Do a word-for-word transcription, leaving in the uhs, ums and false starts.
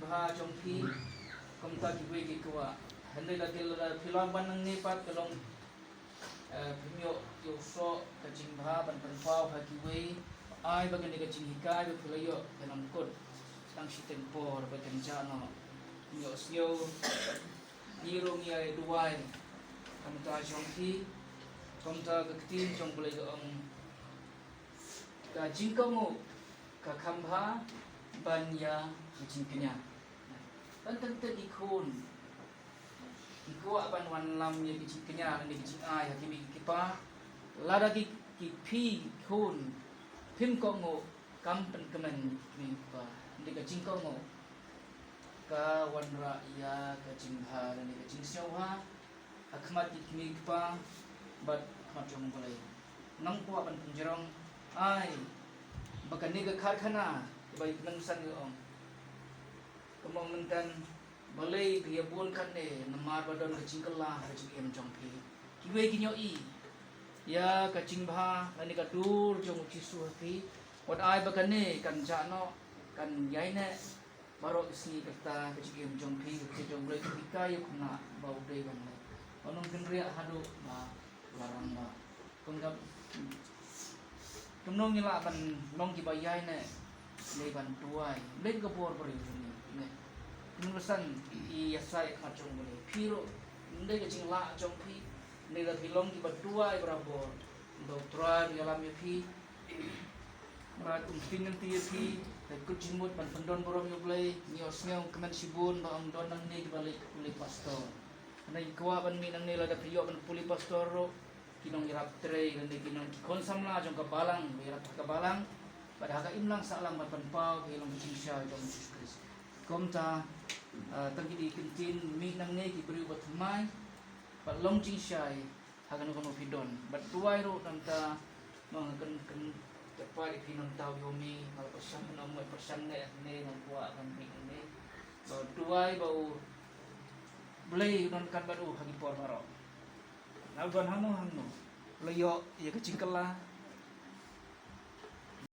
Ha jong phi, kumta kiwei ki kwah. Hynrei lada phi lah ban nangne pat ka long, eh, phim ïoh ïoh soh ka jingbha ban pynpaw ha kiwei. Ai ba kane ka jinghikai ba phi la ïoh kan ym kut tang shiteng por ba kan jah noh. Ïohsngew, ngi ruh ngi ai duwai kumta jong phi. Kumta ka ktien jong U Blei ka ong, ka jingkohnguh ka kham bha ban ïa ka jingkñia. Tang tang ki khun ki kwah ban wanlam ïa ka jingkñia lane ka jingai ha ki mei ki pa. Lada ki, ki phi khun phim kohnguh, kam pynkmen ïa ki mei ki pa. Lane ka jingkohnguh ka wanrah ïa ka jingbha lane ka jingsngewbha ha khmat ki kmie ki kpa bad ha khmat jong U Blei. Nang kwah ban pynjrong, ai ba kane ka karkhana ba i Kmen San ka ong, ka ong mynta, balei phi ïa bun katne? Namar ba don ka jingkylla ha ka jingim jong phi. Kiwei kin ïohi ïa ka jingbha lane ka dur jong U Jisu ha phi. Wat ai ba kane kan jah noh, kan ïaineh baroh ki sngi, kata ka jingim jong phi, ka jingim jong U Blei, ka hikai ïa u khynnah ba u dei ban leh. Ba un ym kynriah haduh ba la rangbah. Kumta kumno ngi lah ban long kiba ïaineh, lei ban duwai. Lei ka bor briew jong ngi, ne. Kumno san i ïasaid ha khmat jong U Blei. Phi ruh, lei ka jinglah jong phi, lei ka phi long kiba duwai barabor. Ba U Trai u ïalam ïa phi. Bad un pynlong ïa phi, da kut jingmut ban pyndon burom ïa U Blei. Ngi ïohsngew kmen shibun ba ong don nangne kiba leit pule pastor. Hynrei ngi kwah ban mih nangne, lada phi ïoh ban pule pastor ruh, ki nongïarap trei lane ki nong, ki khun samla jong ka balang, ba ïarap ha ka balang bad ha ka imlang sahlang ban pynpaw ka ïalong ka jingshai jong U Jisu Khrist. Kumta, ah, tang ki dei ki ktien mih nangne ki briew ba thymmai bad long jingshai ha kano kano phi don. Bad duwai ruh nangta, nong kan, kan kyrpad ïa phi nangta, u Yomi, nga la pyrshang, nong nga pyrshang ne, ne nong kwah kan mih ne. Ba duwai ba U Blei u don ryngkat bad u ha ki por baroh. Nga la don hangno hangno, la ïoh ïa ka jingkylla,